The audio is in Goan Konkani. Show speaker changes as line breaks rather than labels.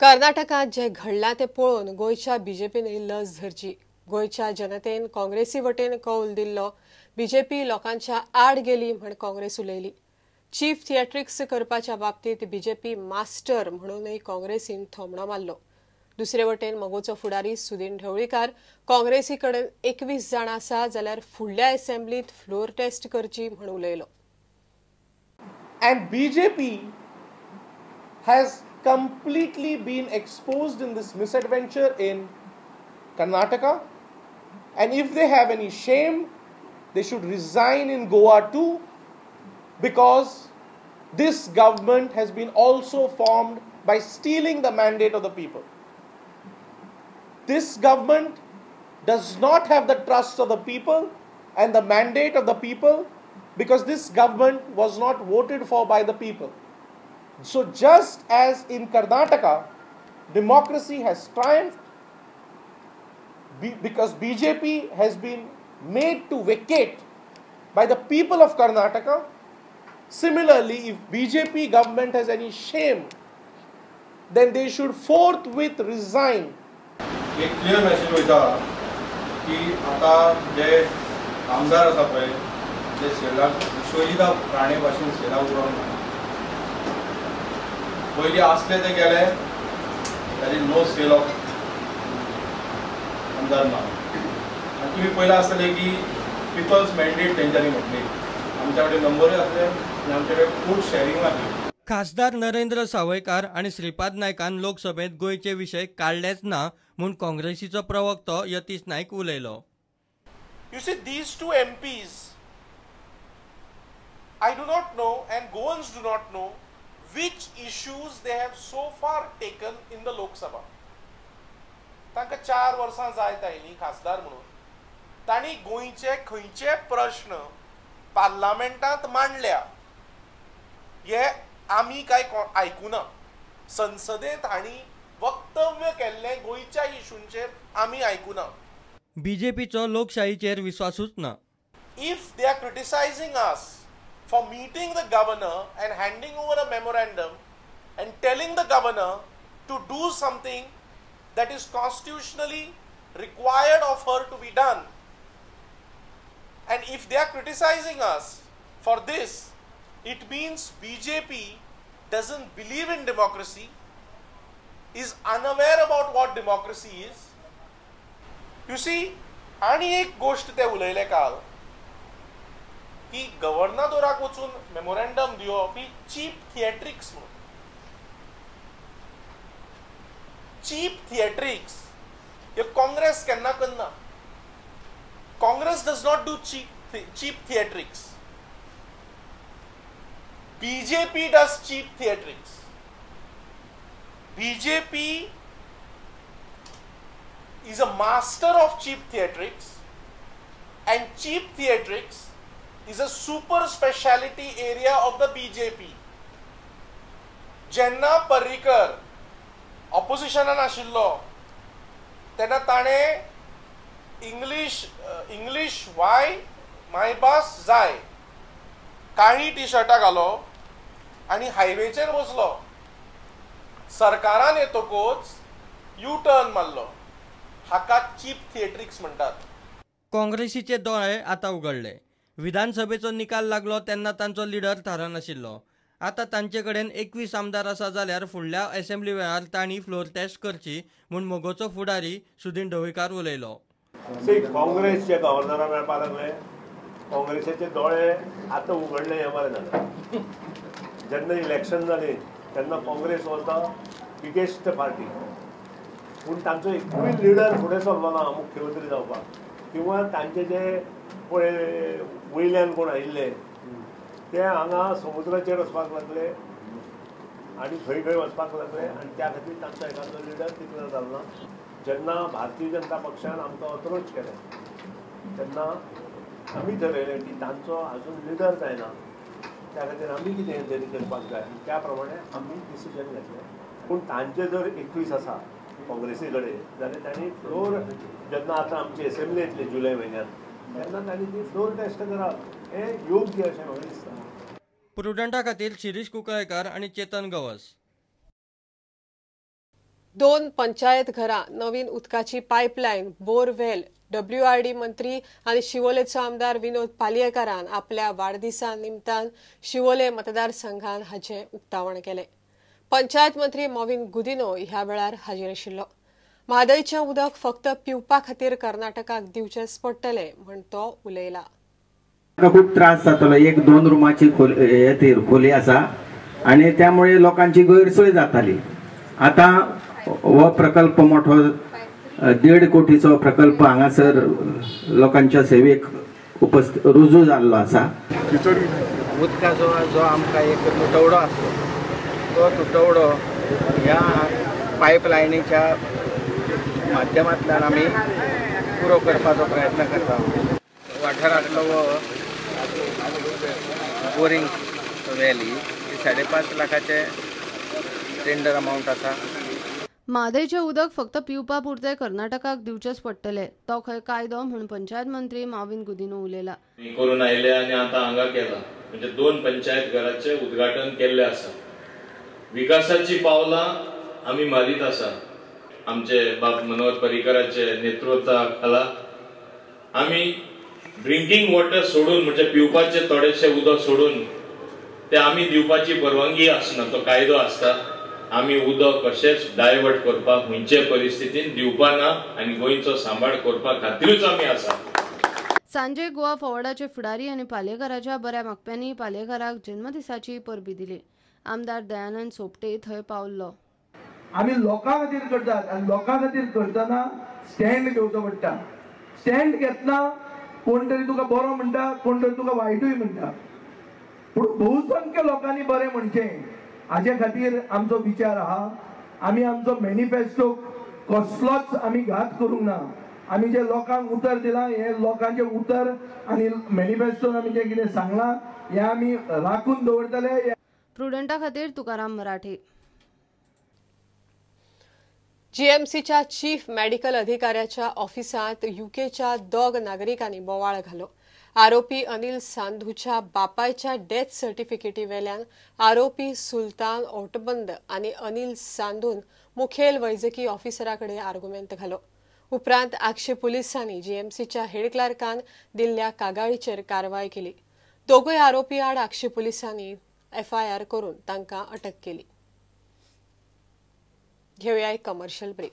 कर्नाटकांत जे घडलां तें पळोवन गोंयच्या बीजेपीन लज धरची. गोंयच्या जनतेन काँग्रेसी वटेन कौल दिल्लो. बीजेपी लोकांच्या आड गेली म्हण काँग्रेस उलयली. चीफ थिएट्रिक्स करपाच्या बाबतीत बीजेपी मास्टर म्हणूनय काँग्रेसीन थोमणो मारलो. दुसरे वटेन मगोचो फुडारी सुदीन ढवळीकार काँग्रेसी कडेन 21 जाण आसा जाल्यार फुडल्या असेंब्लीत फ्लोर टेस्ट करची म्हण उलयलो.
And BJP has completely been exposed in this misadventure in Karnataka, and if they have any shame, they should resign in Goa too, because this government has been also formed by stealing the mandate of the people. This government does not have the trust of the people and the mandate of the people, because this government was not voted for by the people. So just as in Karnataka, democracy has triumphed because BJP has been made to vacate by the people of Karnataka, similarly, if BJP government has any shame, then they should forthwith resign.
एक क्लियर मेसेज वयता की आता जे आमदार आसा पळय जे सेलाक विश्वजिता राणे भाशेन सेला उरोंक ना, पयलीं आसले ते गेले, ताजी नो सेल ऑफ आमदार ना. आनी तुमी पयलां आसतलें की पिपल्स मॅन्डेट तेंच्यांनी म्हटली, आमच्या कडेन नंबरूय आसले आनी आमचे कडेन फूड शॅरिंग आसली.
खासदार नरेंद्र सावयकार आनी श्रीपाद नायकान लोकसभेत गोंयचे विशय काडलेच ना म्हूण काँग्रेसीचो प्रवक्तो यतीश नायक उलयलो.
You see, these two MPs, I do not know and Goans do not know which issues they have so far taken in the Lok Sabha. तांकां 4 वर्सां जायत आयलीं खासदार म्हणून, तांणी गोंयचे खंयचे प्रश्न पार्लामेंटांत मांडल्या हे आमी काय आयकुना. संसदेंत हांणी वक्तव्य केल्लें गोंयच्या इशूंचेर आमी आयकुना.
बीजेपीचो लोकशाहीचेर विश्वासूच ना.
If they are criticising us for meeting the governor and handing over a memorandum and telling the governor to do something that is constitutionally required of her to be done, and if they are criticising us for this, it means BJP doesn't believe in democracy, is unaware about what democracy is. You see, आनी एक गोष्ट ते उलयले काल की गव्हर्नादोराक वचून मेमोरेंडम दिवप ही चीप थिएट्रिक्स म्हणून. चीप थिएट्रिक्स हे काँग्रेस केन्ना करना. Congress does not do cheap theatrics. BJP does cheap theatrics. BJP is a master of cheap theatrics, and cheap theatrics is a super speciality area of the BJP. जेन्ना पर्रीकर ऑपोजिशनान आशिल्लो तेन्ना ताणें इंग्लीश वाय मायभास जाय काळी टी शर्टां घालो आनी हायवेचेर बसलो. सरकारान येतकूच यू टर्न मारलो. हाका चीप थिएट्रिक्स म्हणटात.
काँग्रेसीचे दोळे आतां उगडले. विधानसभेचो निकाल लागलो तेन्ना तांचो लिडर थारनाशिल्लो. आतां तांचे कडेन 21 आमदार आसा जाल्यार फुडल्या असेंब्ली वेळार तांणी फ्लोर टेस्ट करची म्हूण मगोचो फुडारी सुदीन ढवळीकार उलयलो.
काँग्रेस जे गव्हर्नरा मेळपाक लागले, काँग्रेसीचे दोळे आतां उगडले हें बरें जालें. जेन्ना इलेक्शन जालें तेन्ना Congress was the biggest party, पूण तांचो एकूय लिडर फुडें सरलो ना मुख्यमंत्री जावपाक, किंवा तांचे जे पळय वयल्यान कोण आयिल्ले ते हांगा समुद्राचेर वचपाक लागले आनी खंय खंय वचपाक लागले, आनी त्या खातीर तांचो एखादो लिडर तितलो जालो ना. जेन्ना भारतीय जनता पक्षान आमकां अप्रोच केलें तेन्ना आमी ठरयलें की तांचो आजून लिडर जायना, त्या खातीर आमी कितें तरी करपाक जाय, त्या प्रमाणे आमी डिसिजन घेतलें. पूण तांचे जर 21 आसा काँग्रेसी कडेन जाल्यार तांणी फ्लोर जेन्ना आतां आमची एसेंब्ली येतली जुलय म्हयन्यांत तेन्ना तांणी ती फ्लोर टेस्ट करप हें योग्य अशें म्हाका दिसता.
प्रुडंटा खातीर शिरीष कुंकळयेंकार आनी चेतन गवस.
2 पंचायत घरां, नवीन उदकाची पायपलायन, बोरवेल WRD मंत्री आनी शिवोलेचो आमदार विनोद पालयेकारान आपल्या वाडदिसा निमतान शिवोले मतदारसंघान हाचें उक्तावण केलें. पंचायत मंत्री मॉविन गुदिन्हो ह्या वेळार हाजीर आशिल्लो. म्हादयचें उदक फक्त पिवपा खातीर कर्नाटकाक दिवचेंच पडटलें म्हण तो उलयला.
खूप त्रास जातलो. 1-2 रुमाची खोली आसा आनी त्यामुळे लोकांची गैरसोय जाताली. आतां हो प्रकल्प मोठो 1.5 कोटीचो प्रकल्प हांगासर लोकांच्या सेवेक उपस्थित रुजू जाल्लो आसा.
उदकाचो जो आमकां एक तुटवडो आसलो तो तुटवडो ह्या पायपलायनीच्या माध्यमांतल्यान आमी पुरो करपाचो प्रयत्न करता. वाठारांतलो बोरिंग व्हॅली 5.5 लाखाचे टेंडर अमावंट आसा.
म्हादयचें उदक फक्त पिवपा पुरतें कर्नाटकाक दिवचेंच पडटलें, तो खंय कायदो म्हूण पंचायत मंत्री मॉविन गुदिन्हो उलयला.
करून आयले आनी आतां हांगा केला म्हणजे 2 पंचायत घराचें उद्घाटन केल्लें आसा. विकासाची पावलां आमी मारीत आसा. आमचे बाब मनोहर पर्रीकराचे नेतृत्वा खाला आमी ड्रिंकींग वॉटर सोडून म्हणजे पिवपाचें थोडेशें उदक सोडून ते आमी दिवपाची परवानगी आसना, तो कायदो आसता. आमी उदक कशेंच डायवर्ट करपाक खंयचे परिस्थितीन दिवपाना आनी गोंयचो सांबाळ करपा खातीरूच आमी आसा.
सांजे गोवा फॉवर्डाचे फुडारी आनी पालयेकाराच्या बऱ्या मागप्यांनी पालयेकाराक जन्मदिसाची परबी दिली. आमदार दयानंद सोपटे थंय पावल्लो.
आमी लोकां खातीर करतात आनी लोकां खातीर करतना स्टँड घेवचो पडटा. स्टँड घेतना कोण तरी तुका बरो म्हणटा, कोण तरी तुका वायटूय म्हणटा, पूण बहुसंख्य लोकांनी बरें म्हणचें हाजे खातीर आमचो विचार आहा. आमी आमचो मॅनिफेस्टो कसलोच आमी घात करूंक ना. आमी जे लोकांक उतर दिलां हें लोकांचें उतर आनी मॅनिफेस्टोन आमी जें कितें सांगलां हें आमी राखून दवरतले.
प्रुडंटा खातीर तुकाराम मराठे.
जीएमसीच्या चीफ मेडिकल अधिकाऱ्याच्या ऑफिसांत युकेच्या 2 नागरिकांनी बोवाळ घालो. आरोपी अनिल सांधूच्या बापायच्या डेथ सर्टिफिकेटी वेल्यान आरोपी सुलतान ओटबंद आनी अनिल सांधून मुखेल वैजकी ऑफिसरा कडेन आर्गुमेंत घालो. उपरांत आगशे पुलिसांनी जीएमसीच्या हेड क्लार्कान दिल्ल्या कागाळीचेर कारवाय केली. दोगूय आरोपी आड आगशे पुलिसांनी एफआयआर करून तांकां अटक केली. घेवया एक कमर्शियल ब्रेक.